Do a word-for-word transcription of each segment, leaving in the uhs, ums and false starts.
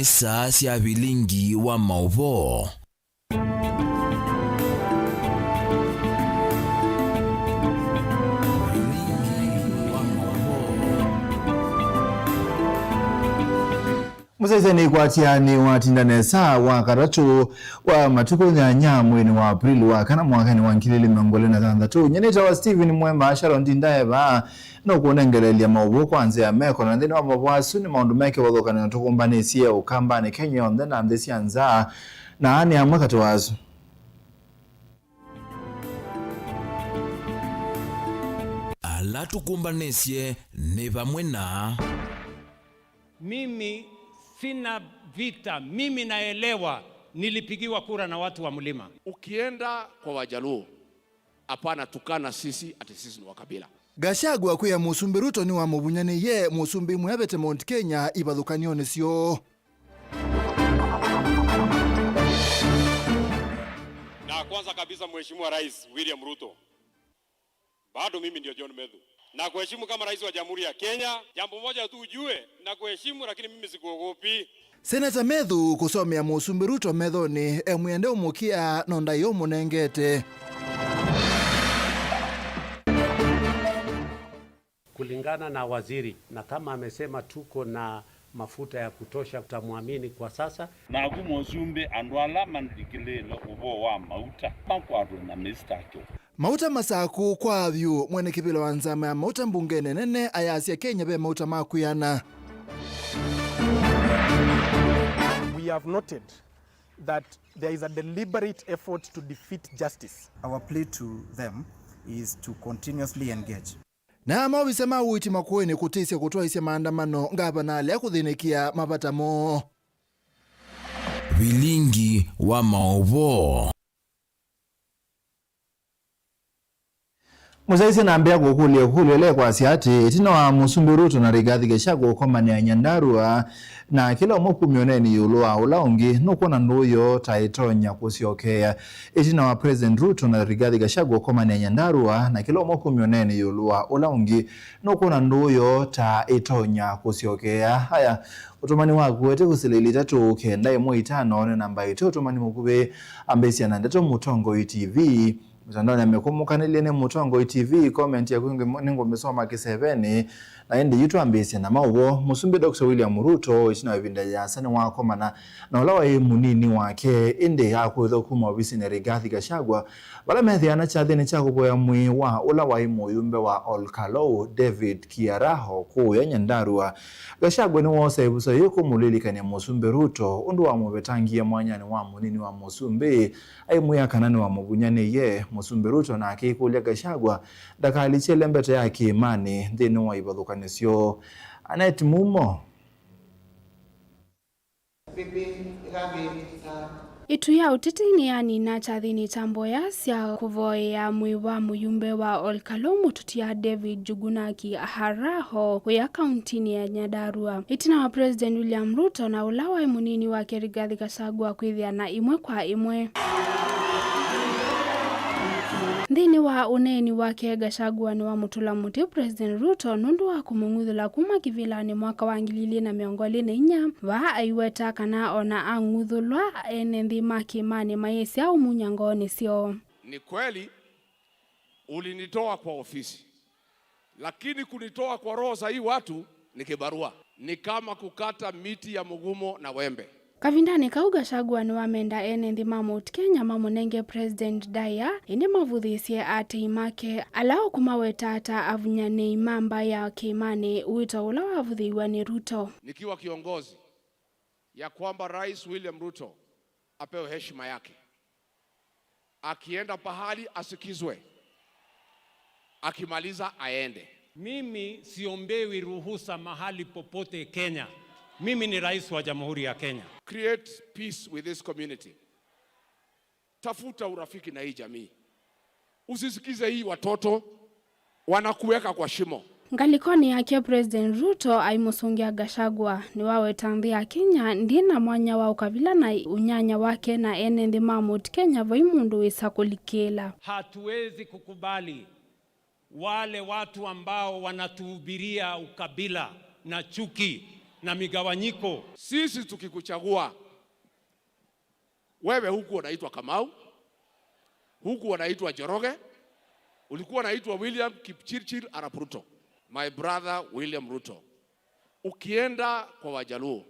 Saa sya vilingi wa maũvoo. Mũsyaĩĩsya nĩkwatya nĩ watinda nesa wa katatũ wa matukũ nyanya mweinĩ wa April wa kana mwakanĩ wa ngili ili mĩongo ĩlĩ na thanthatũ. Nyie nĩtawa Stephen Mwema, Sharon Ndindaeva nũkũnengeleelya maũvoo kwa nzĩa ya meko, na nthĩnĩ wa maũvoo asu nĩ maũndũ me kĩvathũkany'o tũkũmbanĩsye Ũkambanĩ Kenya yonthe na nthĩ sya nza, na aa nĩ amwe katĩ wa asu. Ala tũkũmbanĩsye nĩ vamwe na. Mimi sina vita, mimi naelewa nilipigiwa kura na watu wa mlima. Ukienda kwa Wajaluo, hapana tukana sisi ati sisi ni wa kabila. Gachagua kwĩa Mũsumbĩ Ruto nĩwamũvunyanĩie mũsumbĩ ĩmwe avete Mount Kenya ivathũkany'onĩ syoo. Na kwanza kabisa, Mheshimiwa Rais William Ruto, bado mimi ndio John Methu. Nakuheshimu kama rais wa Jamhuri ya Kenya. Jambo moja tu ujue, nakuheshimu, lakini mimi sikuogopi. Seneta Methu kũsomea Mũsumbĩ Ruto methonĩ, emwĩa ndeũmũkĩa no ndaĩ ũmũnengete. Kulingana na waziri, na kama amesema tuko na mafuta ya kutosha, tutamwamini kwa sasa. Naku mũsumbĩ, andũ ala malikĩlĩĩle ũvoo wa mauta makwatwe na mĩstakyo. Mauta masaku kwa vyũ. Mwene kĩvĩla wa nzama ya mauta mbungenĩ nene ayasya Kenya ve mauta ma kwĩana. We have noted that there is a deliberate effort to defeat justice. Our plea to them is to continuously engage. Na maovisa ma ũiiti makũĩnĩ kũtĩsya kũtwaĩsya maandamano ngavana alea kũthĩnĩkĩa mavata moo. Vilingi wa maũvoo. Mũsyaĩĩsya nambĩa kũkũlya ĩkũlyo ĩla ĩkwasya atĩ, ĩtina wa Mũsumbĩ Ruto na Rigathi Gachagua kũkomanĩa Nyandarua, na kĩla ũmwe kumya ũneeni ĩũlũ wa ũla ũngĩ, nũkwona ndũũ yoo ta ĩtonya kũsyokeea. Ĩtina wa President Ruto na Rigathi Gachagua kũkomanĩa Nyandarua, na kĩla ũmwe kumya ũneeni ĩũlũ wa ũla ũngĩ, nũkwona ndũũ yoo ta ĩtonya kũsyokeea. Aya, ũtũmani waku wete kũsila ilĩ itatũ kenda ĩmwe itano nĩ namba itũ. Ũtũmani mũkuvĩ, ambĩĩsya na ndeto Mũtongoi T V. Mitandaoni ya mĩkũmũkanĩlye nĩ Mũtongoi T V, comment yaku ngĩ-, nĩngũmĩsoma kĩsevenĩ, na ĩndĩ yu twambĩĩsye na maũvoo. Mũsumbĩ Doctor William Ruto, ĩtina wa ĩvinda yĩasa, nĩwakomana na ũla waĩ mũnini wake, ĩndĩ akwĩthwa kuma ovisinĩ Rigathi Gachagua, vala methĩana kyathĩnĩ kya kũvoya mwĩĩ wa ũla waĩ mũyumbe wa Ol Kalou, David Kiaraho, kũũya Nyandarua. Gachagua nĩwoosa ĩvuso yĩĩ kũmũlilikany'a Mũsumbĩ Ruto ũndũ wamũvetangie mwanyanĩ wa mũnini wa mũsumbĩ, aimwĩa kana nĩwamũvunyanĩie. Mũsumbĩ Ruto nake aikũlya Gachagua ndakalikye ĩlembeto ya kĩĩmanĩ nthĩnĩ wa ivathũkany'o syoo. Annet Mumo. Ĩtu ya ũteti nĩyanina kyathĩnĩ kya mboya sya kũvoea mwĩĩ wa mũyumbe wa Ol Kalou Mũtutia David Njuguna Kiaraho wĩa kauntinĩ ya Nyandarua. Ĩtina wa President William Ruto na ũla waĩ mũnini wake Rigathi Gachagua kwĩthĩana ĩmwe kwa ĩmwe. Nthĩnĩ wa ũneeni wake, Gachagua nĩwamũtũla mũtĩ President Ruto nũndũ wa kũmũng'uthũla kuma kĩvĩlanĩ mwaka wa ngili ilĩ na mĩongo ĩlĩ na inya, vaa aiweta kana ona ang'uthũlwa, ene nthĩ ma kĩĩmanĩ mayĩsya ũmunya ngoonĩ syoo. Ni kweli ulinitoa kwa ofisi, lakini kunitoa kwa roho za hii watu ni kibarua. Ni kama kukata miti ya mgumo na wembe. Kavindanĩ kau, Gachagua nĩwamenda ene nthĩ ma Mount Kenya mamũnenge President ndaĩa, ĩndĩ mavũthĩĩsye aatĩĩi make, ala ũkũmaweta ta avunyanĩi ma mbaĩ ya kĩĩmanĩ, wĩto ũla wavũthĩiw'a nĩ Ruto. Nikiwa kiongozi, ya kwamba Rais William Ruto apewe heshima yake. Akienda pahali asikizwe, akimaliza aende. Mimi siombewi ruhusa mahali popote Kenya. Mimi ni rais wa Jamhuri ya Kenya. Create peace with this community. Tafuta urafiki na hii jamii. Usisikize hii watoto wanakuweka kwa shimo. Ngalĩkonĩ yake, President Ruto aimũsũngĩa Gachagua. Nĩwaweta nthĩ ya Kenya ndĩ na mwanya wa ũkavila na ũnyanya wake na ene nthĩ ma Mount Kenya vai mũndũ wĩsa kũlikĩla. Hatuwezi kukubali wale watu ambao wanatuhubiria ukabila na chuki. na migawanyiko. Sisi tukikuchagua, wewe hukuwa unaitwa Kamau, hukuwa unaitwa Njoroge, ulikuwa unaitwa William Kipchirchir Arap Ruto. My brother William Ruto, ukienda kwa Wajaluo,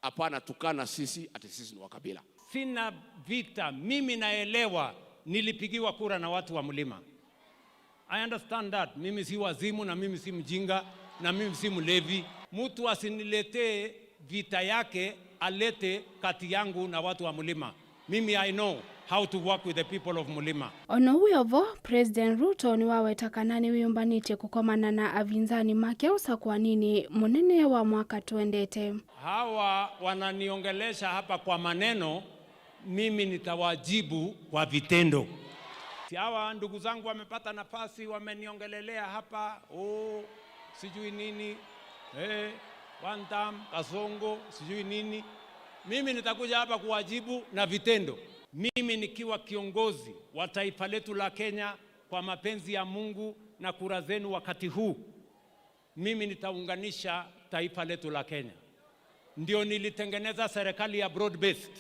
hapana tukana sisi ati sisi ni wa kabila. Sina vita, mimi naelewa, nilipigiwa kura na watu wa mlima. I understand that. Mimi si wazimu na mimi si mjinga na mimi si mlevi. Mtu asiniletee vita yake, alete kati yangu na watu wa mlima. Mimi I know how to work with the people of Mulima. O na ũu wĩ o vo, President Ruto nĩwaweta kana nĩwĩyũmbanĩtye kũkomana na avinzani make ũsakũaninĩ mũnene wa mwaka twendete. Hawa wananiongelesha hapa kwa maneno, mimi nitawajibu kwa vitendo. Si hawa ndugu zangu wamepata nafasi, wameniongelelea hapa, oh, sijui nini, eh, one term, Kasongo, sijui nini. Mimi nitakuja hapa kuwajibu na vitendo. Mimi nikiwa kiongozi wa taifa letu la Kenya, kwa mapenzi ya Mungu na kura zenu wakati huu, mimi nitaunganisha taifa letu la Kenya. Ndio nilitengeneza serikali ya broad based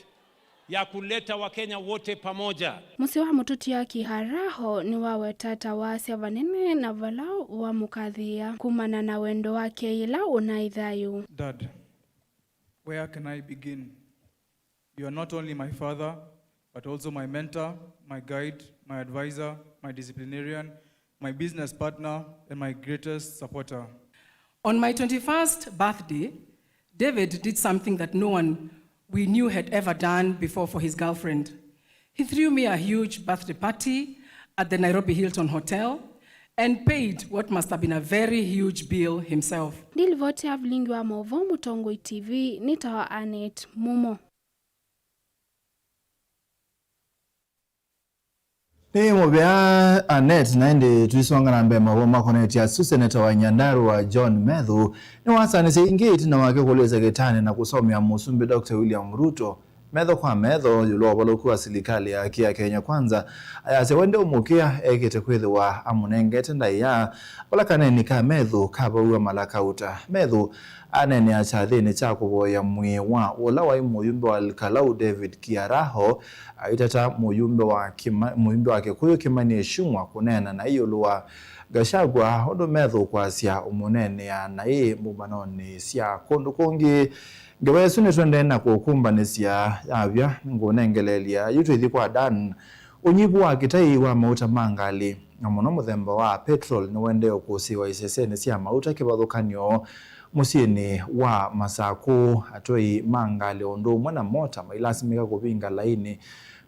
ya kuleta Wakenya wote pamoja. Mũsyĩ wa mũtũtia Kiharaho nĩwaweta ta wasya vanene na vala wamũkathĩĩa kumana na wendo wake yĩla ũnaĩ thayũ. Dad, where can I begin? You are not only my father, but also my mentor, my guide, my advisor, my disciplinarian, my business partner, and my greatest supporter. On my twenty-first birthday, David did something that no one we knew had ever done before for his girlfriend. He threw me a huge birthday party at the Nairobi Hilton Hotel and paid what must have been a very huge bill himself. Ndilivoti ya vilingi wa maũvoo Mũtongoi T V nĩtawa Annet Mumo. Nĩ mũvea Annet, na ĩndĩ tũisonga na mbee, maũvoo makonetye asu, seneta wa Nyandarua John Methu nĩwasanĩsye ĩngĩ ĩtina wake kũlĩsya kĩtani na kũsomea Mũsumbĩ Doctor William Ruto metho kwa metho ĩũlũ wa ũvalũku wa silikalĩ yake ya Kenya Kwanza, ayasya we ndeũmũkĩa ekĩte kwĩthĩwa amũnengete ndaĩa vala kaneni ka Methu kavaw'a mala kauta. Methu aneenea kyathĩnĩ kya kũvoya mwĩĩ wa ũla waĩ mũyumbe wa Ol Kalou David Kiaraho, aitata mũyumbe wa Kima-, mũyumbe wa Kĩkũyũ Kimani Ichung'wa kũneena na ĩũlũ wa Gachagua ũndũ Methu kwasya ũmũneenea naĩ mbumbanonĩ sya kũndũ kũngĩ. Ngewa ĩsu nĩtũendee na kũkũmbanĩsya yavya, nĩngũnengeleelya yu twĩthi kwa Dan. Ũnyivu wa kĩtai wa mauta ma ngalĩ, na mũno mũthemba wa petrol, nĩũendee ũkũsĩĩwa isesenĩ sya mauta kĩvathũkany'o mũsyĩnĩ wa Masakũ. Atwai ma ngalĩ o ũndũ ũmwe na mota mailasimĩka kũvinga lainĩ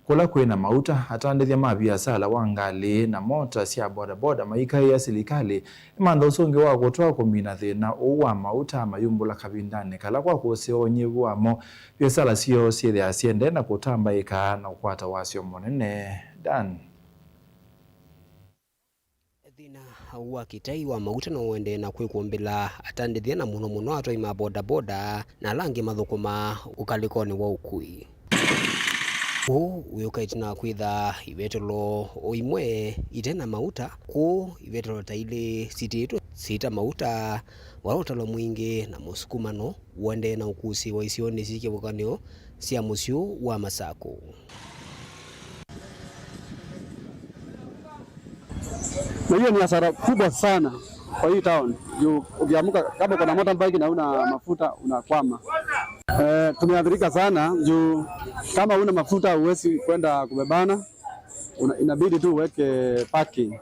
kũla kwĩ na mauta. Atandĩthya ma viasala wa ngalĩ na mota sya bodaboda maikaĩa silikalĩ ĩmanthe ũsũngĩo wa kũtwaa kũmina thĩna ũũ wa mauta mayumbũla kavindanĩ kala kwa kũsĩĩwa ũnyivu wamo, viasala syoo syĩthĩaa syĩendee na kũtambaĩka na kũkwata wasyo mũnene. Dan. Thĩna wa kĩtai wa mauta no ũendee na kwĩkũmbĩla atandĩthya na mũno mũno atwai ma bodaboda na ala angĩ mathũkũmaa ũkalĩkonĩ wa ũkui. Ũũ wĩũka ĩtina wa kwĩtha ivetelo o imwe ite na mauta, kũu ivetelo ta ilĩ sitiĩtwe siita mauta, vala ũtalo mwingĩ na mũsukumano ũendee na ũkusĩĩwa isionĩ syĩ kĩvathũkany'o sya mũsyĩ ũũ wa Masakũ. Na hiyo ni hasara kubwa sana kwa hii town. Juu ukiamka, kama uko na motorbike na una mafuta, unakwama. Eh, tumeathirika sana juu kama una mafuta huwezi kwenda kubebana, una, inabidi tu uweke parking.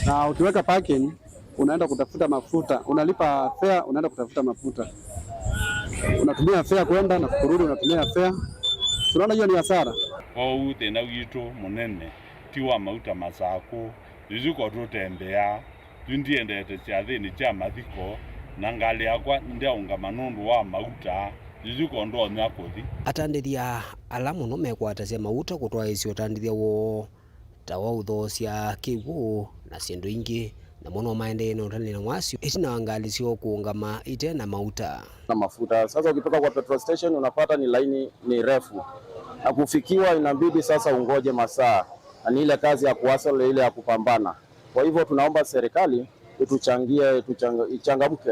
Na ukiweka parking, unaenda kutafuta mafuta, unalipa fare, unaenda kutafuta mafuta, unatumia fare kwenda na kurudi, unatumia fare. Tunaona hiyo ni hasara. Kwoou thĩna witũ mũnene ti wa mauta Masakũ, yu ko tũtembeaa, yu ndiendete kyathĩnĩ kya mathiko, na ngalĩ yakwa ndyaũngama nũndũ wa mauta, yu ko ndonya kũthi. Atandĩthya ala mũno mekwatasya mauta kũtwaĩĩsya ũtandĩthya woo ta wa ũthoosya kĩw'ũ na syĩndũ ingĩ, namo no maendee na ũtali na wasyo ĩtina wa ngalĩ syoo kũũngama ite na mauta. Na mafuta. Sasa ukifika kwa petrol station unapata ni laini ni refu, na kufikiwa inabidi sasa ungoje masaa, na ni ile kazi ya kuhustle, ile ya kupambana. Kwa hivyo tunaomba serikali ituchangie, ituchang-, ichangamke.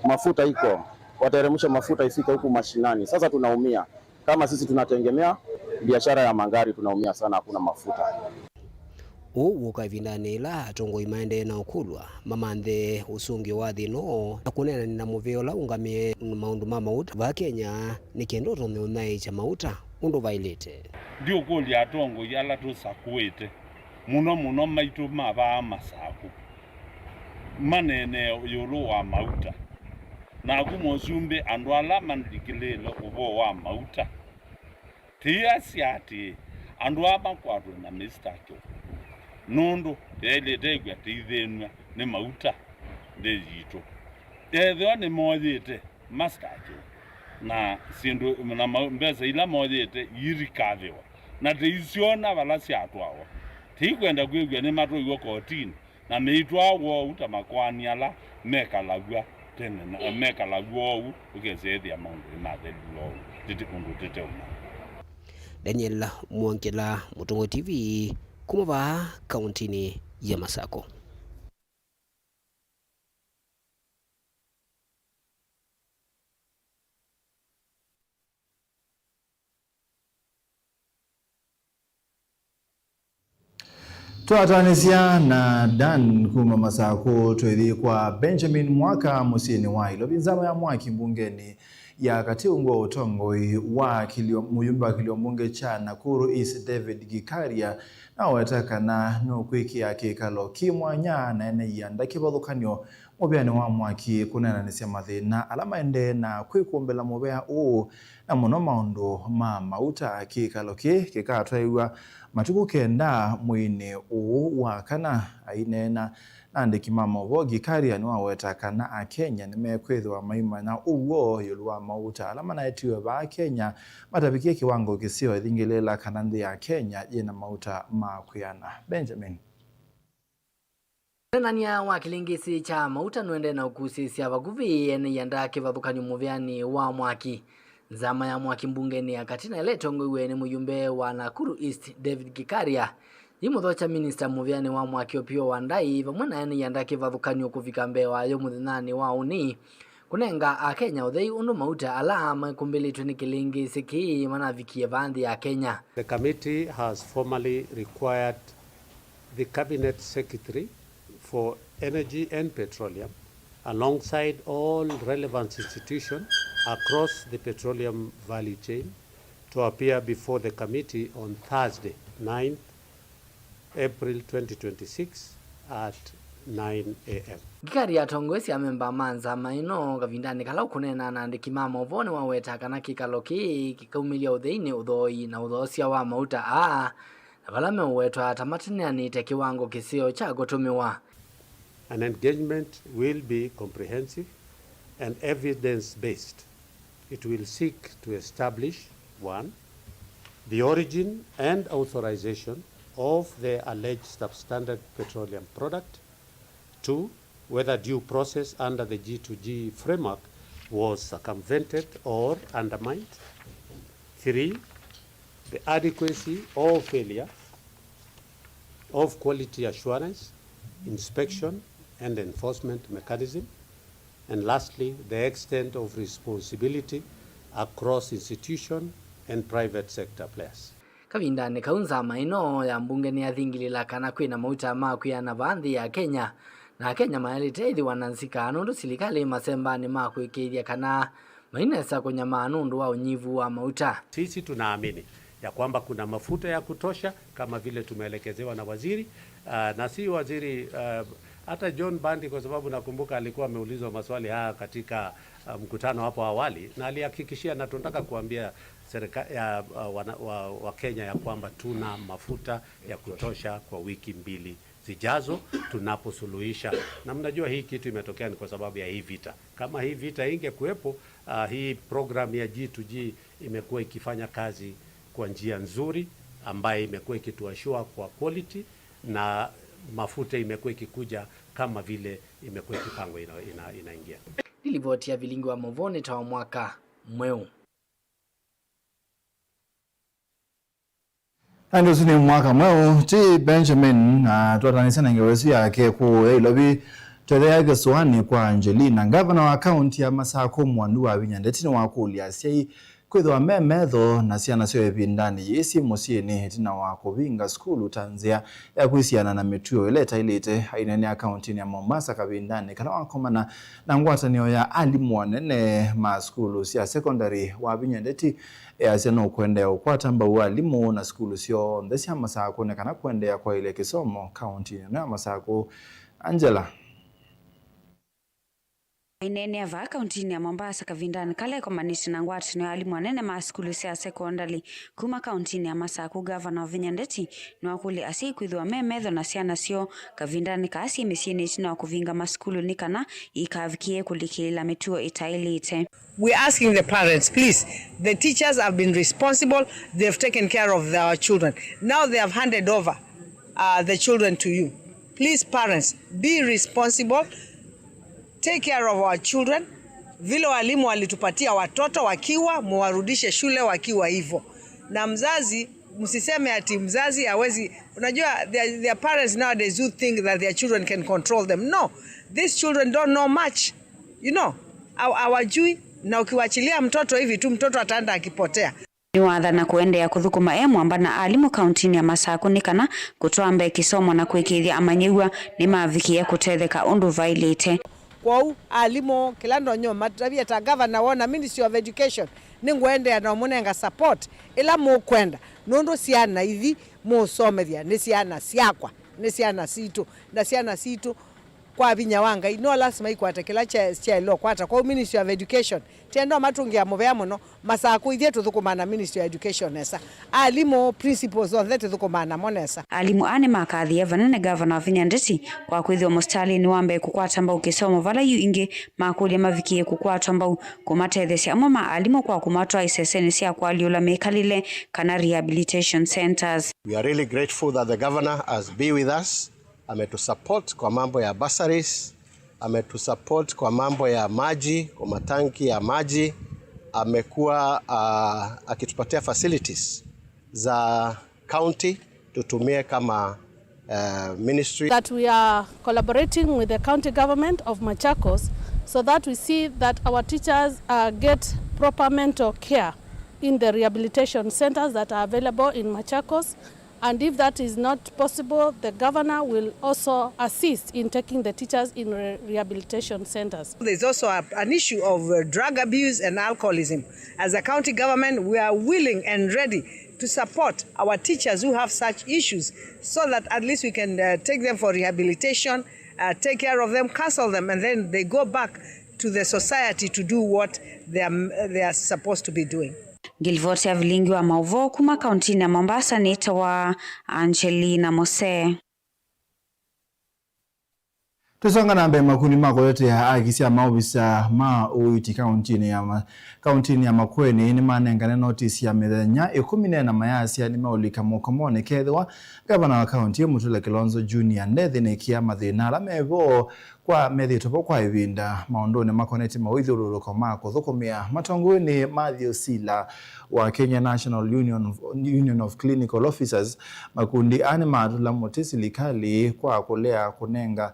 Mafuta iko, wateremshe mafuta ifike huku mashinani. Sasa tunaumia. Kama sisi tunategemea biashara ya magari, tunaumia sana, hakuna mafuta. Ũu wũka ĩvindanĩ yĩla atongoi maendee na ũkũlw'a mamanthe ũsũngĩo wa thĩna ũũ na kũneenany'a na mũvĩa ũla ũngamĩe maũndũ ma mauta vaa Kenya nĩ kenda ũtonye ũnyaĩĩkya mauta ũndũ vaĩlĩte. Ndiũkũlya atongoi ala tũsakũĩte, mũno mũno maitũ ma vaa Masakũ, maneenee ĩũlũ wa mauta. Naku mũsumbĩ, andũ ala malikĩlĩĩle ũvoo wa mauta, tĩasya atĩĩ, andũ aa makwatwe na mĩstakyo, nũndũ yaĩlĩte ĩkw'a tĩithĩnw'a nĩ mauta nthĩ yitũ. Ethĩwa nĩmoyĩte mastake na syĩndũ na ma-, mbesa ila moyĩte iirikavĩwa, na tĩisyona vala syatwawa. Tĩikwenda kwĩw'a nĩmatwaiwe kotinĩ, na meitwaa woo ta makoani ala mekalaw'a tene, na mekalaw'a oou ũkesethĩa maũndũ nĩmathelile oou, tĩtĩ ũndũ tĩteũmanya. Daniel Mwongela, Mũtongoi T V, kuma vaa kauntinĩ ya Masakũ. Twatanĩsya na Dan kuma Masakũ, twĩthi kwa Benjamin Mwaka mũsyĩnĩ wa Ilovi. Nzama ya mwaki mbungenĩ ya katĩ ungu wa ũtongoi wa kĩlio, mũyumbe wa kĩlio mbunge kya Nakuru East David Gikaria naweta kana nũkwĩkĩa kĩkalo kĩ mwanya na ene ianda kĩvathũkany'o mũvĩanĩ wa mwaki kũneenanĩsya mathĩna ala maendee na kwĩkũmbĩla mũvĩa ũũ, na mũno maũndũ ma mauta. Kĩkalo kĩĩ kĩkatwaĩw'a matukũ kenda mweinĩ ũũ wa kana. Aineena na andĩki ma maũvoo, Gikaria nĩwaweta kana Akenya nĩmekwĩthĩwa maimanya ũw'o ĩũlũ wa mauta ala manaetiwe vaa Kenya matavikie kĩwango kĩseo ĩthingĩlĩĩla kana nthĩ ya Kenya yĩna mauta ma kwĩana. Benjamin. Ũneenany'a wa kĩlĩngĩsĩ kya mauta nũendee na ũkusĩĩsya vakuvĩ ene ianda kĩvathũkany'o mũvĩanĩ wa mwaki. Nzama ya mwaki mbungenĩ ya katĩ na ĩla ĩtongoew'e nĩ mũyumbe wa Nakuru East David Gikaria yĩimũthokya minista mũvĩanĩ wa mwaki Opiyo Wandayi vamwe na ene ianda kĩvathũkany'o kũvika mbee wayo mũthenyanĩ wa ũnĩ kũnenga Akenya ũthei ũndũ mauta ala mekũmbĩlĩtw'e nĩ kĩlĩngĩsĩ kĩĩ manavikie vaa nthĩ ya Kenya. The committee has formally required the Cabinet Secretary for Energy and Petroleum, alongside all relevant institutions across the petroleum value chain, to appear before the committee on Thursday, ninth April twenty twenty-six, at nine A M. Gikaria atongoesye amemba ma nzama ĩno kavindanĩ kala ũkũneena na andĩki ma maũvoo nĩwaweta kana kĩkalo kĩĩ kĩkaumĩlya ũtheinĩ, ũthooi na ũthoosya wa mauta aa, na vala meũwetwa ta mateneanĩte kĩwango kĩseo kya kũtũmĩwa. An engagement will be comprehensive and evidence-based. It will seek to establish, one, the origin and authorization of the alleged substandard petroleum product, two, whether due process under the G two G framework was circumvented or undermined, three, the adequacy or failure of quality assurance, inspection, and enforcement mechanism, and lastly, the extent of responsibility across institution and private sector players. Kavindanĩ kau, nzama ĩno ya mbunge nĩyathingilĩla kana kwĩ na mauta ma kwĩana vaa nthĩ ya Kenya, na Akenya mayaĩlĩte ĩthĩwa na nzika nũndũ silikalĩ masembanĩ ma kũĩkĩĩthya kana mainesa kũnyamaa nũndũ wa ũnyivu wa mauta. Sisi tunaamini ya kwamba kuna mafuta ya kutosha kama vile tumeelekezewa na waziri, ah, na si waziri, ah, hata John Bandi, kwa sababu nakumbuka alikuwa ameulizwa maswali haya katika, ah, mkutano hapo awali, na alihakikishia, na tunataka kuambia serika-, ya, ah, wana-, wa, wa Kenya ya kwamba tuna mafuta ya kutosha kwa wiki mbili zijazo tunaposuluhisha. Na mnajua hii kitu imetokea ni kwa sababu ya hii vita. Kama hii vita ingekuwepo, ah, hii program ya G two G imekuwa ikifanya kazi kwa njia nzuri ambayo imekuwa ikituashua kwa quality na mafuta imekuwa ikikuja kama vile imekuwa ikipangwa ina-, ina-, inaingia. Nĩ livoti ya vilingi wa maũvoo nĩ ta wa mwaka mweũ. Ĩndĩ ũsu nĩ mwaka mweũ, ti Benjamin, na twatanĩsya na ngewa ĩsu yake kũũ ya Ilovi. Twetheea kĩsũanĩ kwa Angelina, ngavana wa kaunti ya Masakũ, Mwandu wa Vinya Ndeti, nĩwakũlya asyai kwĩthĩwa me metho na syana syoo ĩvindanĩ yĩĩ syĩ mũsyĩnĩ ĩtina wa kũvinga sukulu ta nzĩa ya kwĩsiana na mĩtuo ĩla ĩtaĩlĩte. Aineenea kauntinĩ ya Mombasa kavindanĩ kala wakomana na ngwatanĩo ya alimũ anene ma sukulu sya sekondalĩ, wa Vinya Ndeti easya nũkũendeea ũkwata mbau alimũ na sukulu syonthe sya Masakũ nĩ kana kũendeea kwaĩlya kĩsomo kauntinĩ ĩno ya Masakũ. Angela. Aineenea vaa kauntinĩ ya Mombasa kavindanĩ kala ekomanĩtye na ngwatanĩo ya alimũ anene ma sukulu sya sekondalĩ kuma kauntinĩ ya Masakũ, ngavana Wavinya Ndeti nĩwakũlya asyai kwĩthĩwa me metho na syana syoo kavindanĩ kaa syĩ mĩsyĩnĩ ĩtina wa kũvinga masukulu nĩ kana ikavikĩe kũlikĩlĩla mĩtuo ĩtaĩlĩte. We're asking the parents, please. The teachers have been responsible. They've taken care of our children. Now they have handed over, uh, the children to you. Please, parents, be responsible. Take care of our children. Vile walimu walitupatia watoto wakiwa, muwarudishe shule wakiwa hivyo. Na mzazi, msiseme ati mzazi hawezi. Unajua, there, there are parents nowadays who think that their children can control them. No, these children don't know much. You know, haw-, hawajui, na ukiwachilia mtoto hivi tu, mtoto ataenda akipotea. Nĩwathana kũendeea kũthũkũma e mwamba na alimũ kauntinĩ ya Masakũ nĩ kana kũtwaa mbee kĩsomo na kũĩkĩĩthya amanyĩw'a nĩmavikĩĩa kũtetheka ũndũ vaĩlĩte. Kwoou, alimũ, kĩla ndonyoo matavye ta ngavana woo na Ministry of Education, nĩngũendeea na ũmũnenga support ĩla mũkwenda, nũndũ syana ithi mũũsomethya nĩ syana syakwa, nĩ syana sitũ, na syana sitũ kwa vinya wa Ngai, no lasima ikwate kĩla kya-, kyaĩle ũkwata. Kwoou Ministry of Education, tienda matũngĩa mũvea mũno, Masakũ ithyĩ tũthũkũmaa na Ministry of Education nesa. Alimũ, principals onthe tũthũkũmaa namo nesa. Alimũ aa nĩmakathie vanene ngavana Wavinya Ndeti kwa kwĩthĩwa mũsitalĩnĩ wa mbee kũkwata mbau kĩsomo vala yu ingĩ makũlya mavikĩe kũkwatwa mbau kũmatetheesya amwe ma alimũ kwa kũmatwaa isesenĩ sya kũalyũla mĩkalĩle kana rehabilitation centers. We are really grateful that the governor has been with us. Ametusupport kwa mambo ya bursaries, ametusupport kwa mambo ya maji, kwa matanki ya maji, amekuwa, ah, akitupatia facilities za county tutumie kama, eh, ministry. That we are collaborating with the county government of Machakos so that we see that our teachers, uh, get proper mental care in the rehabilitation centers that are available in Machakos. And if that is not possible, the governor will also assist in taking the teachers in re-, rehabilitation centers. There's also a, an issue of, uh, drug abuse and alcoholism. As a county government, we are willing and ready to support our teachers who have such issues so that at least we can, uh, take them for rehabilitation, uh, take care of them, counsel them, and then they go back to the society to do what they are, they are supposed to be doing. Ngilivoti ya vilingi wa maũvoo kuma kauntinĩ ya Mombasa nĩtawa Angelina Mose. Tũsonga na mbee, makundi ma kũtetea haki sya maovisa ma ũiiti kauntinĩ ya ma-, kauntinĩ ya Makueni nĩmanengane notisi ya mĩthenya ĩkũmi na ĩna mayasya nĩmeũlika mũkomonĩ kethĩwa ngavana wa kaunti ĩyo Mutula Kilonzo Junior ndethĩnĩkĩa mathĩna ala mevo kwa methĩĩtwe vo kwa ĩvinda maũndũnĩ makonetye mawĩthyũlũlũko ma kũthũkũmĩa. Matongoew'e nĩ Matthew Sila wa Kenya National Union of, Union of Clinical Officers, makundi aa nĩmatũla mũtĩ silikalĩ kwa kũlea kũnenga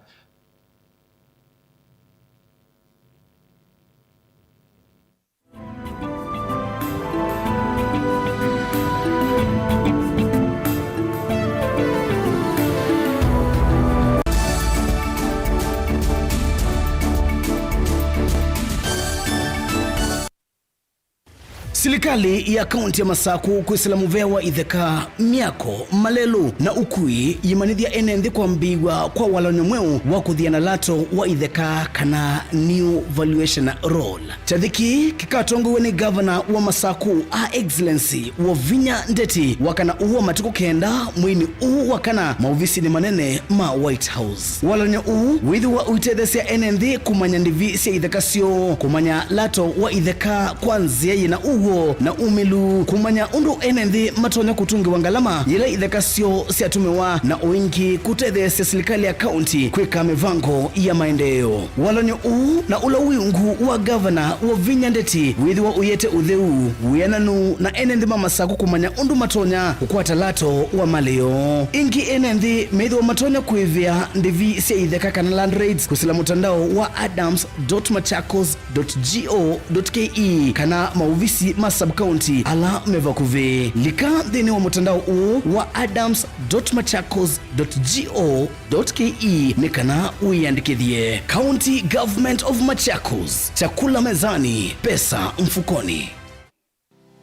Silikalĩ ya kaunti ya Masakũ kwĩsĩla mũvea wa itheka, myako, malelũ na ũkui yĩmanyĩthya ene nthĩ kwambĩĩw'a kwa walany'o mweũ wa kũthiana lato wa itheka kana new valuation roll. Kyathĩ kĩĩ kĩkatongoew'e nĩ ngavana wa Masakũ, Her Excellency Wavinya Ndeti, wakana ũũ wa matukũ kenda mweinĩ ũũ wa kana maovisinĩ manene ma White House. Walany'o ũũ wĩthĩwa ũitetheesya ene nthĩ kũmanya ndĩvi sya itheka syoo, kũmanya lato wa itheka kwa nzĩa yĩna ũw'o, na umĩlu, kũmanya ũndũ ene nthĩ matonya kũtũngĩwa ngalama yĩla itheka syoo syatũmĩwa, na o ĩngĩ kũtetheesya silikalĩ ya kaunti kwĩka mĩvango ya maendeeo. Walany'o ũũ na ũla wĩ ungu wa ngavana wa vinya ndeti wĩthĩwa ũyĩete ũtheu, wĩananu, na ene nthĩ ma Masakũ kũmanya ũndũ matonya kũkwata lato wa malĩo. Ĩngĩ, ene nthĩ methĩwa matonya kũĩvĩa ndĩvi sya itheka kana land rates kũsĩla mũtandao wa adams dot machakos dot go dot ke kana maovisi ma sub-county ala me vakuvĩ. Lika nthĩnĩ wa mũtandao ũũ wa adams dot machakos dot go dot ke nĩ kana wĩyandĩkĩthye. County Government of Machakos, chakula mezani, pesa mfukoni.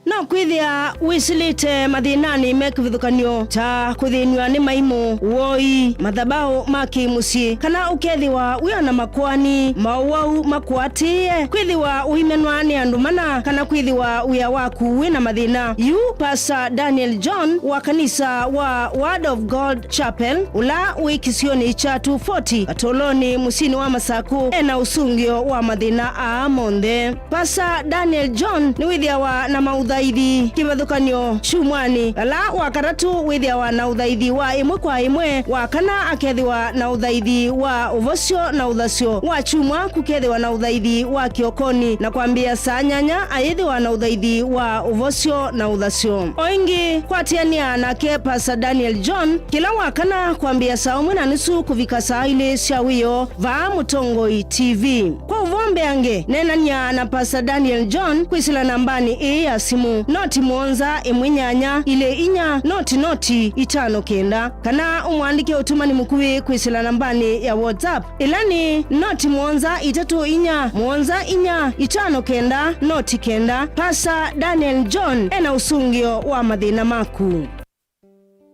No kwĩthĩa wĩsĩlĩte mathĩnanĩ me kĩvathũkany'o, ta kũthĩnw'a nĩ maimũ, woi, mathabaũ ma kĩ-mũsyĩ, kana ũkethĩwa wĩ o na makoani, maũwau makũatĩĩe, kwĩthĩwa ũimenwa nĩ andũ mana, kana kwĩthĩwa wĩa waku wĩ na mathĩna. Yu Pastor Daniel John wa kanisa wa Word of God Chapel, ũla wĩ kĩsionĩ kya two forty Katolonĩ, mũsyĩnĩ wa Masakũ, e na ũsũngĩo wa mathĩna aa monthe. Pastor Daniel John nĩwĩthĩawa na maũthaithi kĩvathũkany'o kyumwanĩ, vala wa katatũ wĩthĩawa na ũthaithi wa ĩmwe kwa ĩmwe, wa kana akethĩwa na ũthaithi wa ũvosyo na ũthasyo, wa kyumwa kũkethĩwa na ũthaithi wa kĩokonĩ, na kwambĩĩa saa nyanya ayĩthĩwa na ũthaithi wa ũvosyo na ũthasyo. O ĩngĩ, kwatĩanĩa nake Pastor Daniel John kĩla wa kana kwambĩĩa saa ũmwe na nusu kũvika saa ilĩ sya wĩoo vaa Mũtongoi T V. Kwa ũvoo mbeange, neenany'a na Pastor Daniel John kwĩsĩla nambanĩ ĩĩ ya simũ, noti mũonza ĩmwe nyanya ilĩ inya noti noti itano kenda, kana ũmũandĩke ũtũmani mũkuvĩ kwĩsĩla nambanĩ ya WhatsApp, ĩla nĩ noti mũonza itatũ inya mũonza inya itano kenda noti kenda. Pastor Daniel John e na ũsũngĩo wa mathĩna maku.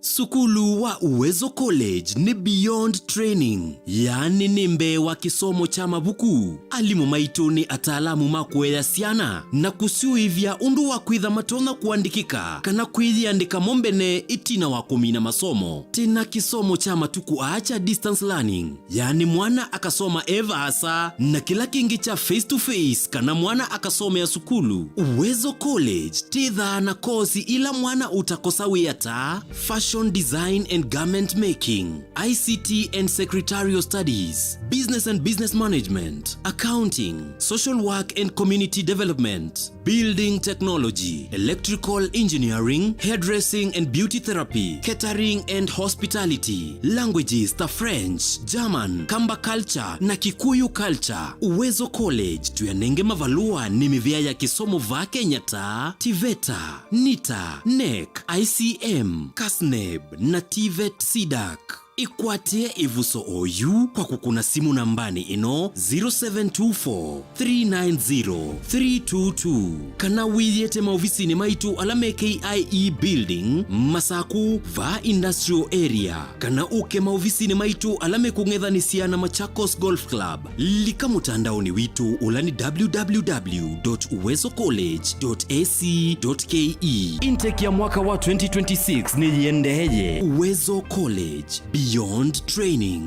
Sukulu wa Uwezo College nĩ beyond training, yaani nĩ mbee wa kĩsomo kya mavuku. Alimũ maitũ nĩ ataalamu ma kũea syana na kũsyũĩvya ũndũ wa kwĩtha matonya kũandĩkĩka kana kwĩyĩandĩka mo mbene ĩtina wa kũmina masomo. Twĩ na kĩsomo kya matukũ aa kya distance learning, yaani mwana akasoma e vaasa, na kĩla kĩngĩ kya face to face kana mwana akasomea sukulu. Uwezo College twĩthaa na kosi ila mwana ũtakosa wĩa ta fashion design and garment making, I C T and secretarial studies, business and business management, accounting, social work and community development, building technology, electrical engineering, hairdressing and beauty therapy, catering and hospitality, languages ta French, German, Kamba culture na Kikuyu culture. Uwezo College tũyanenge mavalũa nĩ mĩvĩa ya kĩsomo vaa Kenya ta TVETA, NITA, NEC, I C M, KASNEB na TVET CDAC. Ĩkwatĩe ĩvuso oyu kwa kũkũna simũ nambanĩ ĩno, zero seven two four, three nine zero, three two two, kana wĩyĩte maovisinĩ maitũ ala me K I E Building, Masakũ, vaa Industrial Area, kana ũke maovisinĩ maitũ ala mekũng'ethanĩsya na Machakos Golf Club. Lika mũtandaonĩ witũ ũla nĩ www dot uwezo college dot ac dot ke. Intake ya mwaka wa twenty twenty-six nĩyĩendeeye. Uwezo College, beyond training.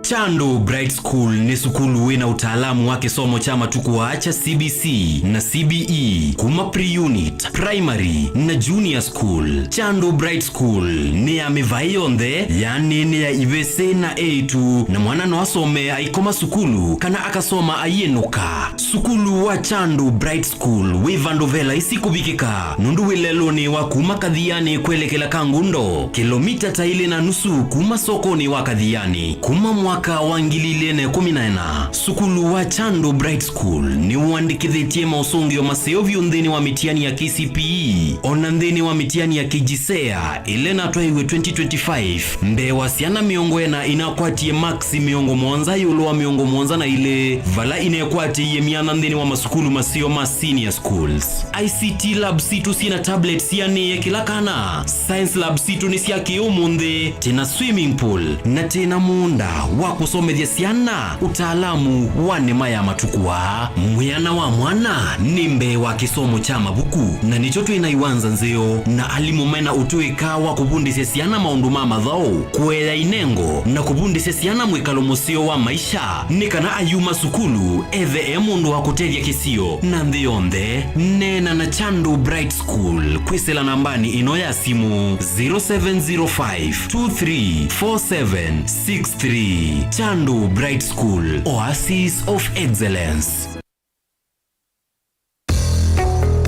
Chandu Bright School nĩ sukulu wĩ na ũtaalamu wa kĩsomo kya matukũ aa kya C B C na C B E, kuma pre-unit, primary na junior school. Chandu Bright School nĩ ya mĩvaĩ yonthe, yaani nĩ ya ivĩsĩ na eĩtu, na mwana no asome aikoma sukulu kana akasoma aiĩnũka. Sukulu wa Chandu Bright School wĩ vandũ ve laisi kũvikĩka, nũndũ wĩ lelũnĩ wa kuma Kathiani kwelekela Kangundo, kĩlomita ta ilĩ na nusu kuma sokonĩ wa Kathiani. Kuma mwaka wa ngili ilĩ na ĩkũmi na ĩna, sukulu wa Chandu Bright School nĩwandĩkĩthĩtye maũsũngĩo maseo vyũ nthĩnĩ wa mĩtiani ya K C P E, o na nthĩnĩ wa mĩtiani ya KJSEA ĩla ĩnatwaiwe twenty twenty-five, mbee wa syana mĩongo ĩna inakwatie maksi mĩongo mũonza ĩũlũ wa mĩongo mũonza na ilĩ, vala inekwatĩie myanya nthĩnĩ wa masukulu maseo ma senior schools. I C T lab sitũ syĩ na tablets sianĩĩe kĩla kana. Science lab sitũ nĩ sya kĩ-ũmũnthĩ, twĩ na swimming pool, na twĩ na mũũnda wa kũsomethya syana ũtaalamu wa nĩma ya matukũ aa. Mwĩana wa mwana nĩ mbee wa kĩsomo kya mavuku, na nĩkyo twĩ na iwanza nzeo na alimũ mena ũtũĩka wa kũvundĩsya syana maũndũ ma mathaũ, kũea inengo, na kũvundĩsya syana mwĩkalo mũseo wa maisha, nĩ kana ayuma sukulu ethe e mũndũ wa kũtethya kĩsio na nthĩ yonthe. Neena na Chandu Bright School kwĩsĩla nambanĩ ĩno ya simu, zero seven zero five two three four seven six three. Chandu Bright School, Oasis of Excellence.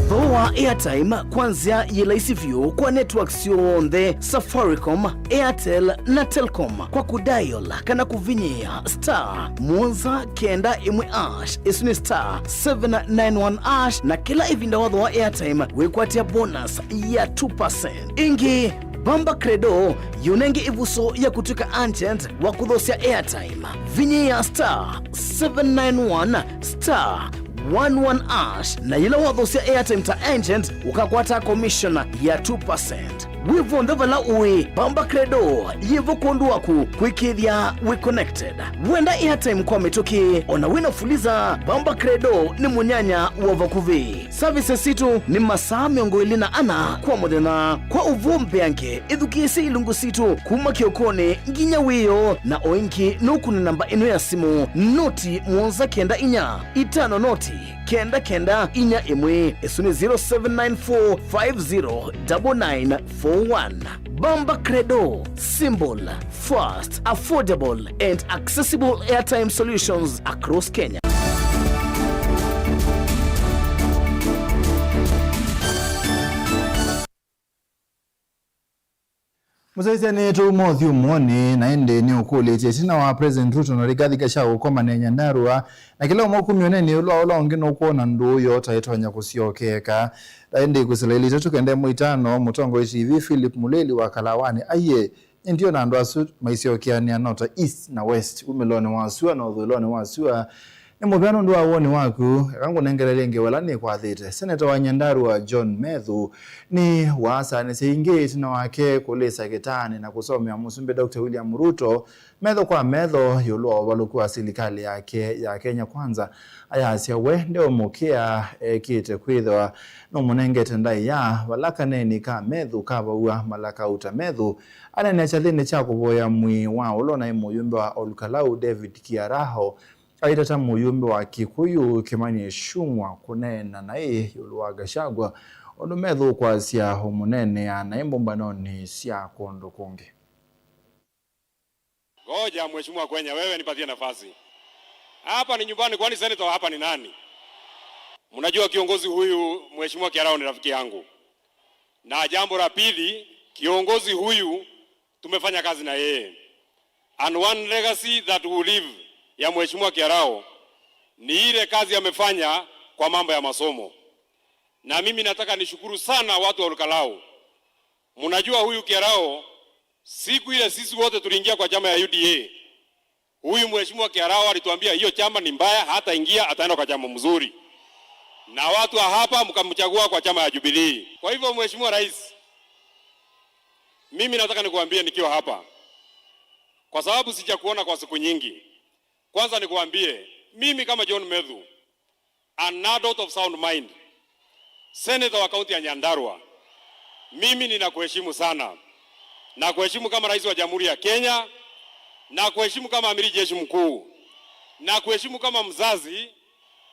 Thooa airtime kwa nzĩa yĩ laisi vyũ kwa networks syonthe, Safaricom, Airtel na Telcom, kwa kũdial kana kũvinyĩa star mũonza kenda ĩmwe hash, ĩsu nĩ star seven nine one hash, na kĩla ĩvinda wathooa airtime wĩkwatĩa bonus ya two percent. Ĩngĩ, Bamba Credo yũnenge ĩvuso ya kũtw'ĩka agent wa kũthosya airtime. Vinyĩa star seven nine one star one one hash, na yĩla wathoosya airtime ta agent, ũkakwata commission ya two percent. Wĩ vonthe vala ũĩ, Bamba Credo yĩvo kwondũ waku kwĩkĩĩthya wĩ connected. Wenda airtime kwa mĩtũkĩ, ona wĩna Fuliza, Bamba Credo nĩ mũnyanya wa vakuvĩ. Services sitũ nĩ masaa mĩongo ĩlĩ na ana kwa mũthenya. Kwa ũvoo mbeange, ĩthukĩĩsye ilungu sitũ kuma kĩokonĩ nginya wĩoo, na o ĩngĩ nũkũne namba ĩno ya simũ, noti mũonza kenda inya itano noti kenda kenda inya ĩmwe. Ĩsu nĩ zero seven nine four five zero double nine four one. Bamba Credo, simple, fast, affordable and accessible airtime solutions across Kenya. Mũsyaĩĩsya nĩ tũuma ũthyũmũonĩ, na ĩndĩ nĩ ũkũlĩtye ĩtina wa President Ruto na Rigathi Gachagua kũkomanĩa Nyandarua, na kĩla ũmwe kumya ũneenĩ ĩũlũ wa ũla ũngĩ nũkwona ndũũ yoo ta ĩtonya kũsyokeeka. Na ĩndĩ kwĩsĩla ilĩ itatũ kenda ĩmwe itano, mũtongoi T V Philip Mulili wa Kalawanĩ aiye, "Nĩ ndiona andũ asu maisyokeanĩa nota east na west, wumĩlonĩ wa sua na ũthũĩlonĩ wa sua." Nĩ mũvea nũndũ wa woni waku. Eka ngũnengele ĩngĩ wela nĩkwathĩte. Seneta wa Nyandarua John Methu nĩ waasaanĩsye ĩngĩ ĩtina wake kũlĩsa kĩtaanĩ na kũsomea Mũsumbĩ Doctor William Ruto metho kwa metho ĩũlũ wa ũvalũku wa silikalĩ yake ya Kenya Kwanza, ayasya we ndeũmũkĩa ekĩte kwĩthĩwa nũmũnengete ndaĩa vala kaneenĩ ka Methu kavaua mala kauta. Methu aneenea kyathĩnĩ kya kũvoya mwĩĩ wa ũla ũnaĩ mũyumbe wa Olukalau David Kiaraho aitata mũyumbe wa Kikuyu Kimani Ichung'wa kũneena naĩ ĩũlũ wa Gachagua, ũndũ Methu ũkwasya ũmũneenea naĩ mbũmbanonĩ sya kũndũ kũngĩ. Ngoja mheshimiwa Kwenya, wewe nipatie nafasi. Hapa ni nyumbani, kwani senator wa hapa ni nani? Mnajua kiongozi huyu, mheshimiwa Kiarao, ni rafiki yangu. Na jambo la pili, kiongozi huyu tumefanya kazi na yeye. And one legacy that will live ya mheshimiwa Kiarao ni ile kazi amefanya kwa mambo ya masomo. Na mimi nataka nishukuru sana watu wa Olkalau. Mnajua huyu Kiarao, siku ile sisi wote tuliingia kwa chama ya U D A, huyu mheshimiwa Kiarao alituambia hiyo chama ni mbaya, hata ingia, ataenda kwa chama mzuri. Na watu wa hapa mkamchagua kwa chama ya Jubilee. Kwa hivyo, Mheshimiwa Rais, mimi nataka nikuambie nikiwa hapa, kwa sababu sijakuona kwa siku nyingi. Kwanza nikuambie, mimi kama John Methu, an adult of sound mind, senator wa kaunti ya Nyandarua, mimi ninakuheshimu sana. Nakuheshimu kama rais wa Jamhuri ya Kenya, nakuheshimu kama amiri jeshi mkuu, nakuheshimu kama mzazi,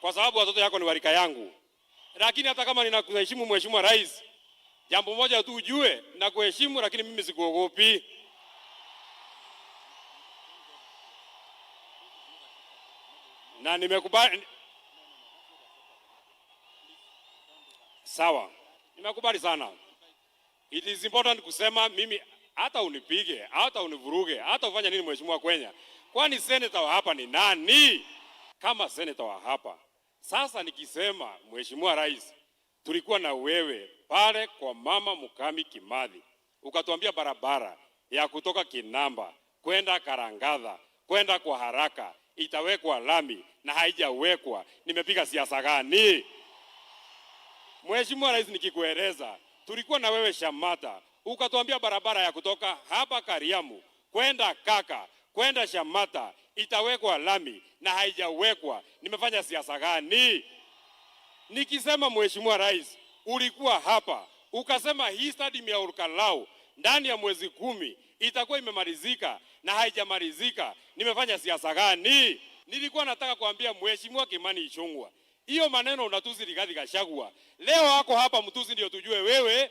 kwa sababu watoto yako ni wa rika yangu. Lakini hata kama ninakuheshimu, Mheshimiwa Rais, jambo moja tu ujue, nakuheshimu, lakini mimi sikuogopi. Na nimekubali. Sawa. Nimekubali sana. It is important kusema mimi, hata unipige, hata univuruge, hata ufanye nini, Mheshimiwa Kwenya. Kwani senator wa hapa ni nani? Kama senator wa hapa. Sasa nikisema, Mheshimiwa Rais, tulikuwa na wewe pale kwa Mama Mukami Kimathi, ukatuambia barabara ya kutoka Kinamba kwenda Karangatha, kwenda kwa Haraka, itawekwa lami na haijawekwa. Nimepiga siasa gani? Mheshimiwa Rais, nikikueleza, tulikuwa na wewe Shamata, ukatuambia barabara ya kutoka hapa Kariamu kwenda Kaka, Kwenda Shamata itawekwa lami na haijawekwa, nimefanya siasa gani? Nikisema, Mheshimiwa Rais, ulikuwa hapa, ukasema hii stadium ya Olkalau ndani ya mwezi kumi itakuwa imemalizika na haijamalizika, nimefanya siasa gani? Nilikuwa nataka kuambia Mheshimiwa Kimani Ichung'wa, hiyo maneno unatusi Rigathi Gachagua. Leo ako hapa mtusi ndio tujue wewe.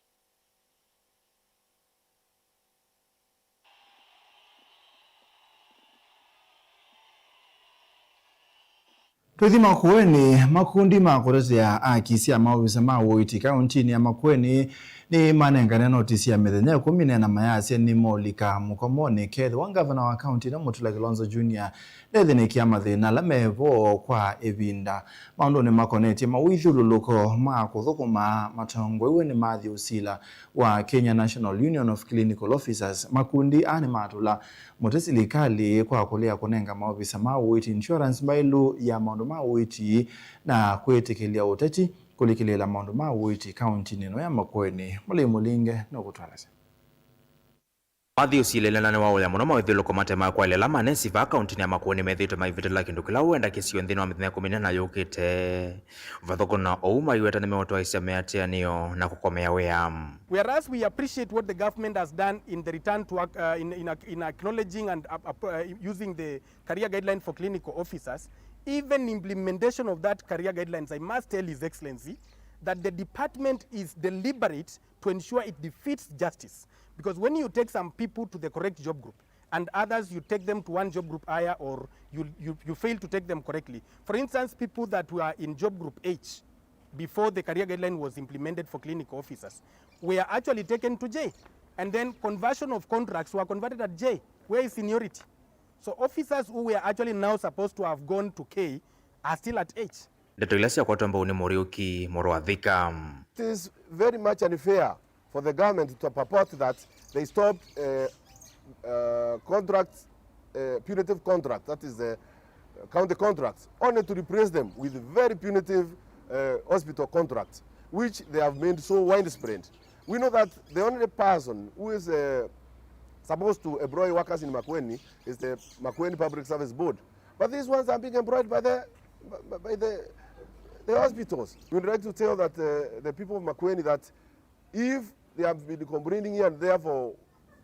Tũithi Makueni, makundi ma kũtetea aki sya maovisa ma ũiiti kaũntinĩ ya Makueni nĩmanengane notisi ya mĩthenya ĩkũmi na ĩna mayasya nĩmeũlika mũkomonĩ kethĩwa ngavana wa kaũnti ĩno Mutula Kilonzo Junior ndethĩnĩkĩa mathĩna ala mevo kwa ĩvinda. Maũndũnĩ makonetye mawĩthyũlũlũko ma kũthũkũma matongoew'e nĩ Matthew Sila wa Kenya National Union of Clinical Officers, makundi aa nĩmatũla mũtĩ silikalĩ kwa kũlea kũnenga maovisa ma ũiiti insurance mbaĩlu ya maũndũ ma ũiiti na kwĩtĩkĩlya ũteti kũlikĩlĩĩla maũndũ ma ũiiti kaũntinĩ ĩno ya Makueni. Mũlei Mũlinge nũkũtwalasya. Matthew Sila nĩwaũya mũno mawĩthyũlũko mate ma kwaĩlya ala manesi vaa kaũntinĩ ya Makueni methĩĩtwe maivĩtĩla kĩndũ kĩla ũenda kĩsio nthĩnĩ wa mĩthenya ĩkũmi na ĩna yũkĩte. Vathũkũna ũu maiweta nĩmeũtwaĩsya mĩatĩanĩo na kũkomea wĩa. Whereas we appreciate what the government has done in the return to work, uh, in, in, ac- in acknowledging and uh, uh, using the career guideline for clinical officers, even implementation of that career guidelines, I must tell His Excellency that the department is deliberate to ensure it defeats justice. Because when you take some people to the correct job group and others you take them to one job group higher or you, you, you fail to take them correctly. For instance, people that were in job group H before the career guideline was implemented for clinical officers were actually taken to J. And then conversion of contracts were converted at J. Where is seniority? So officers who were actually now supposed to have gone to K are still at H. Ndeto ila syakwatwa mbau nĩ mũriũki Mũrũ wa Thika. It is very much unfair for the government to purport that they stopped uh, uh, contracts, uh, punitive contracts, that is the county contracts, only to replace them with very punitive uh, hospital contracts, which they have made so widespread. We know that the only person who is uh, supposed to employ workers in Makueni is the Makueni Public Service Board. But these ones are being employed by the, by the, the hospitals. We would like to tell that uh, the people of Makueni that if they have been complaining here and there for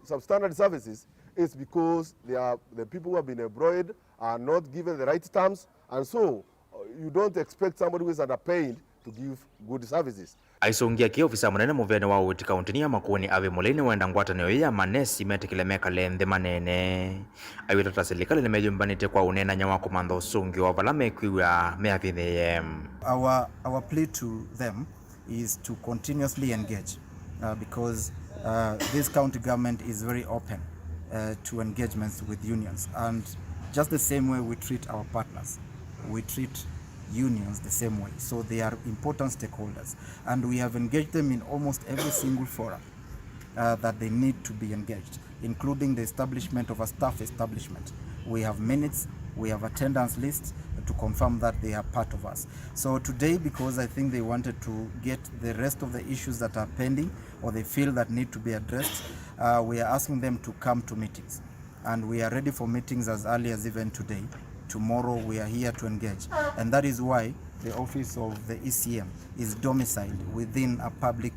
substandard services, it's because they are, the people who have been employed are not given the right terms, and so uh, you don't expect somebody who is underpaid to give good services. Aisũngĩa kĩ ofisa mũnene mũvĩanĩ wa ũiiti kaũntinĩ ya Makueni Avi Mũlei nĩwenda ngwatanĩo ĩĩ ya manesi metĩkĩle mekale nthĩ maneene. Aiweta ta silikalĩ nĩmeyũmbanĩtye kwa ũneenany'a wa kũmantha ũsũngĩo wa vala mekwĩw'a meavinyĩĩe. Our, our plea to them is to continuously engage uh, because uh, this county government is very open uh, to engagements with unions, and just the same way we treat our partners, we treat unions the same way. So they are important stakeholders, and we have engaged them in almost every single forum uh, that they need to be engaged, including the establishment of a staff establishment. We have minutes, we have attendance lists to confirm that they are part of us. So today, because I think they wanted to get the rest of the issues that are pending or they feel that need to be addressed, uh, we are asking them to come to meetings. And we are ready for meetings as early as even today. Tomorrow we are here to engage. And that is why the office of the E C M is domiciled within a public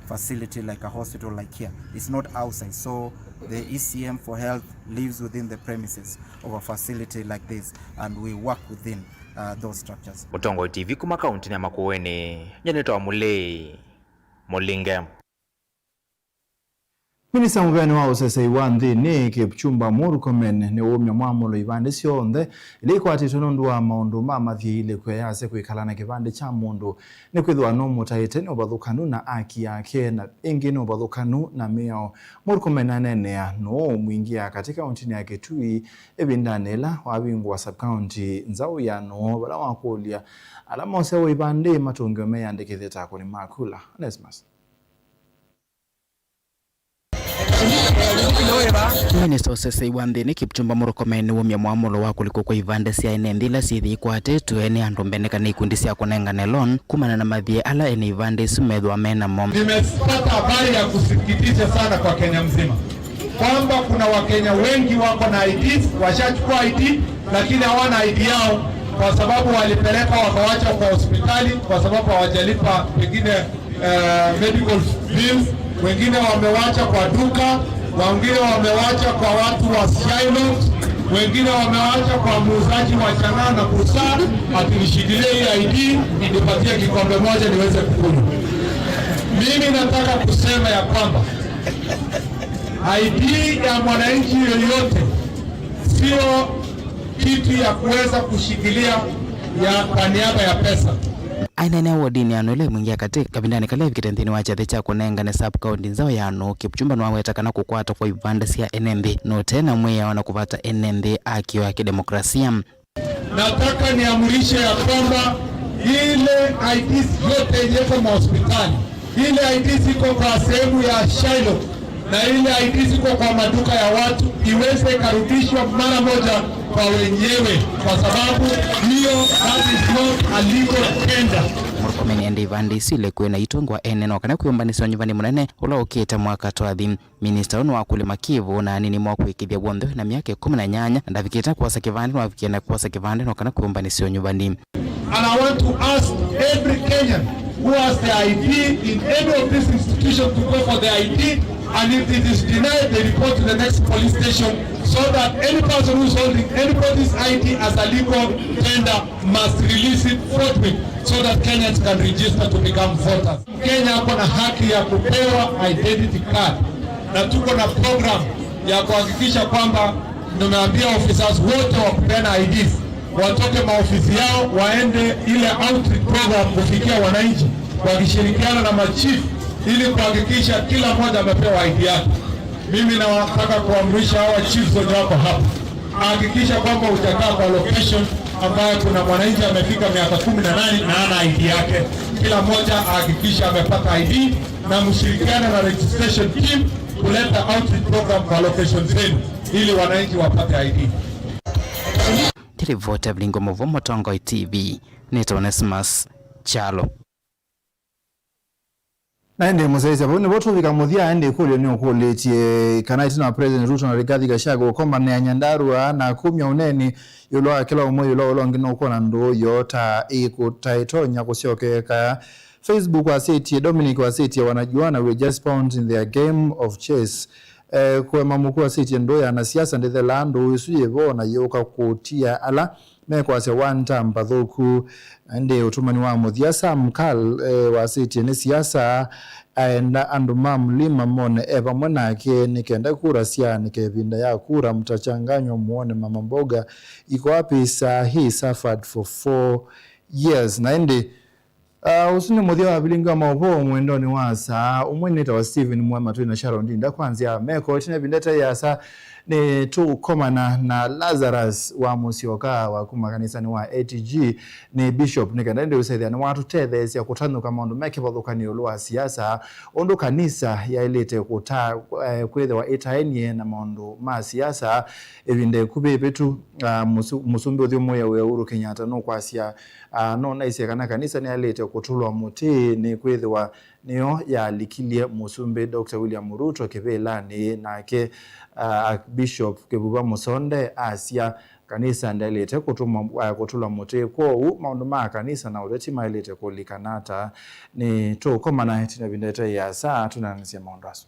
facility like a hospital like here. It's not outside. So the E C M for health lives within the premises of a facility like this, and we work within uh, those structures. Mũtongoi T V kuma kaũntinĩ ya Makueni, nyanĩtwa Mũlei Mũlinge. Minista mũvĩanĩ wa ũsesei wa nthĩnĩ, Kipchumba Murkomen, nĩwũmya mwamũlo ivandĩ syonthe ila ikwatĩtwe nũndũ wa maũndũ ma mathyĩĩlĩko eyasya kwĩkala na kĩvandĩ kya mũndũ nĩkwĩthĩwa nũmũtaĩte nĩ ũvathũkanu na aki yake, na ĩngĩ nĩ ũvathũkanu na mĩao. Murkomen aneenea nũũ mwingĩa katĩ kaũntinĩ ya Kitui ĩvindanĩ yĩla wavingũa sub-county nzaũ ya nũũ, vala wakũlya ala moseawa ivandĩ matũngĩwe meyandĩkĩthye ta akũni ma kula. Onesmus. Minista ũsesei wa nthĩnĩ Kipchumba Murkomen nĩwumya mwamũlo wa kũlikwa kwa ivandĩ sya ene nthĩ ila syĩthĩ ikwatĩtwe nĩ andũ mbene kana ikundi sya kũnengane loan kumana na mathyĩ ala ene ivandĩ isu methĩwa me namo. Nimepata habari ya kusikitisha sana kwa Kenya mzima. Kwamba kuna Wakenya wengi wako na I Ds, washachukua I D, lakini hawana I D yao kwa sababu walipeleka wakawacha kwa hospitali kwa sababu hawajalipa pengine eh, medical bills, wengine wamewacha kwa duka, wengine wamewacha kwa watu wa Shylock, wengine wamewacha kwa muuzaji wa chang'aa na busaa, ati nishikilie hii I D, nipatie kikombe moja niweze kukunywa. Mimi nataka kusema ya kwamba I D ya mwananchi yoyote sio kitu ya kuweza kushikilia ya kwa niaba ya pesa. Aineenea wodinĩ ya Nũĩla ĩmwe ya katĩ kavindanĩ kala evikĩte nthĩnĩ wa kyathĩ kya kũnengane sub-county nzaũ ya Nũũ, Kipchumba nĩwaweta kana kũkwatwa kwa ivandĩ sya ene nthĩ nũte na mwĩao na kũvata ene nthĩ akĩo ya kĩdemokrasia. Nataka niamrishe ya kwamba ile I Ds yote iliyoko mahospitali, ile I Ds iko kwa sehemu ya Shylock, na ile I Ds iko kwa maduka ya watu iweze ikarudishwa mara moja kwa wenyewe, kwa sababu hiyo, that is not a legal tender. Murkomen ende ivandĩ isu ilekwe na itongwa ene no kana kwĩyũmbanĩsya ũnyuvani mũnene ũla ũkĩte mwaka twathi. Minista ũũ nĩwakũlya makĩvũ na anini mwa kũĩkĩĩthya w'onthe wĩna myaka ĩkũmi na nyanya na ndavikĩte kwosa kĩvandĩ, nĩwavikie na kwosa kĩvandĩ no kana kwĩyũmbanĩsya ũnyuvani. And I want to ask every Kenyan who has the I D in any of these institutions to go for the I D, and if it is denied, they report to the next police station, so that any person who is holding anybody's I D as a legal tender must release it forthwith, so that Kenyans can register to become voters. Mkenya ako na haki ya kupewa identity card, na tuko na program ya kuhakikisha kwamba tumeambia officers wote wa kupeana I Ds watoke maofisi yao waende ile outreach program kufikia wananchi, wakishirikiana na machief ili kuhakikisha kila mmoja amepewa I D yake. Mimi nataka kuamrisha hawa chiefs wenye wako hapa, hakikisha kwamba utakaa kwa location ambayo kuna mwananchi amefika miaka kumi na nane na ana I D yake. Kila mmoja ahakikisha amepata I D, na mshirikiane na registration team kuleta outreach program kwa location zenu ili wananchi wapate I D. Nĩ ripoti ya Vilingo Mũvwa, Mũtongoi T V, nĩtawa Onesmus Kyalo. Na ĩndĩ mũsyaĩĩsya, vau nĩvo tũvika mũthya. Ĩndĩ ĩkũlyo nĩũkũlĩtye kana ĩtina wa President Ruto na Rigathi Gachagua kũkomanĩa Nyandarua na kumya ũneeni ĩũlũ wa kĩla ũmwe ĩũlũ wa ũla ũngĩ nũkwona ndũũ yoo ta ĩkũ-, ta ĩtonya kũsyokeeka. Facebook wasĩtye, Dominic wasĩtye, "Wanajua na we're just pawns in their game of chess." Eh, Kũema Mũkuu wasĩtye, "Ndũũ ya anasiasa ndĩthelaa, ndũũ ĩsu yĩ vo na yĩũka kũtia ala mekwasya one term mbathũku." Ĩndĩ ũtũmani wa mũthya Sam Kal, eh, wasĩtye nĩ siasa, aenda andũ ma Mlima mone e vamwe nake nĩ kenda kura syaanĩke ĩvinda ya kura mtachanganywa muone mama mboga iko wapi saa hii suffered for four years. Na ĩndĩ, ah, ũsu nĩ mũthya wa vilingi wa maũvoo mwendonĩ wa saa ũmwe. Nĩtawa Stephen Mwema twĩ na Sharon Ndinda. Kwa nzĩa meko ĩtina ĩvinda ĩte yĩasa, nĩtũkomana na Lazarus wa Mũsyoka wa kuma kanisanĩ wa A T G, nĩ Bishop, nĩ kenda ĩndĩ ũsethĩa nĩwatũtetheesya kũtanũka maũndũ me kĩvathũkan'yo ĩũlũ wa siasa, ũndũ kanisa yaĩlĩte kũta-, eh, kwĩthĩwa ĩtaenie na maũndũ ma siasa. Ĩvinda ĩkuvĩ ĩvĩtu, ah, mũsu-, mũsumbĩ ũthyũmũĩe wĩa Uhuru Kenyatta nũkwasya, ah, nũnaisye kana kanisa nĩyaĩlĩte kũtũlwa mũtĩ nĩ kwĩthĩwa nĩyo yalikilye Mũsumbĩ Doctor William Ruto kĩvĩlanĩ, nake, ah, Archbishop Kĩvuva Mũsonde asya kanisa ndyaĩlĩte kũtũmwa, ah, kũtũlwa mũtĩ. Kwoou maũndũ ma kanisa na ũteti maĩlĩte kũlikana ata? Nĩtũkomana ĩtina ĩvinda ĩte yĩasa tũnanĩsye maũndũ asu.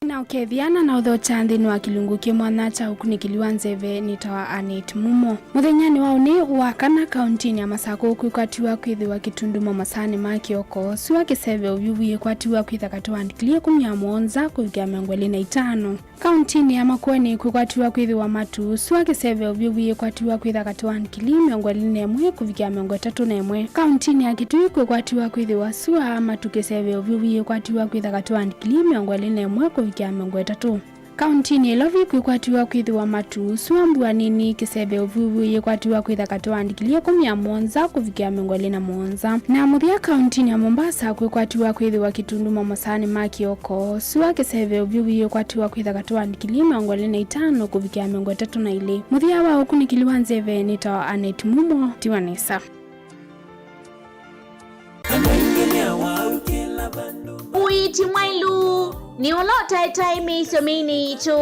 Na ũkethĩana na ũthokya nthĩnĩ wa kĩlungu kĩ mwanya kya ũkunĩkĩli wa nzeve, nĩtawa Annet Mumo. Mũthenyanĩ wa ũnĩ wa kana, kauntinĩ ya Masakũ kwĩkwatiwa kwĩthĩwa kĩtundumo masaanĩ ma kĩoko. Sua kĩseve ũvyũvu yĩkwatiwa kwĩtha katĩ wa ndikilii ĩkũmi na mũonza kũvikĩa mĩongo ĩlĩ na itano. Kauntinĩ ya Makueni kwĩkwatiwa kwĩthĩwa matu. Sua kĩseve ũvyũvu yĩkwatiwa kwĩtha katĩ wa ndikilii mĩongo ĩlĩ na ĩmwe kũvikĩa mĩongo ĩtatũ na ĩmwe. Kauntinĩ ya Kitui kwĩkwatiwa kwĩthĩwa sua matu. Kĩseve ũvyũvu yĩkwatiwa kwĩtha katĩ wa ndikilii mĩongo ĩlĩ na ĩmwe kũvikĩa mĩongo ĩtatũ. Kauntinĩ ya Ilovi kwĩkwatiwa kwĩthĩwa matu. Sua mbua nini. Kĩseve ũvyũvu yĩkwatiwa kwĩtha katĩ wa ndikilii ĩkũmi na mũonza kũvikĩa mĩongo ĩlĩ na mũonza. Na mũthya, kauntinĩ ya Mombasa kwĩkwatiwa kwĩthĩwa kĩtundumo masaanĩ ma kĩoko. Sua kĩseve ũvyũvu yĩkwatiwa kwĩtha katĩ wa ndikilii mĩongo ĩlĩ na itano kũvikĩa mĩongo ĩtatũ na ilĩ. Mũthya wa ũkunĩkĩli wa nzeve nĩtawa Annet Mumo, tiwa nesa. Ũiiti mwailu. Nĩ ũla ũtaetae mĩisyo mĩinĩ yitũ,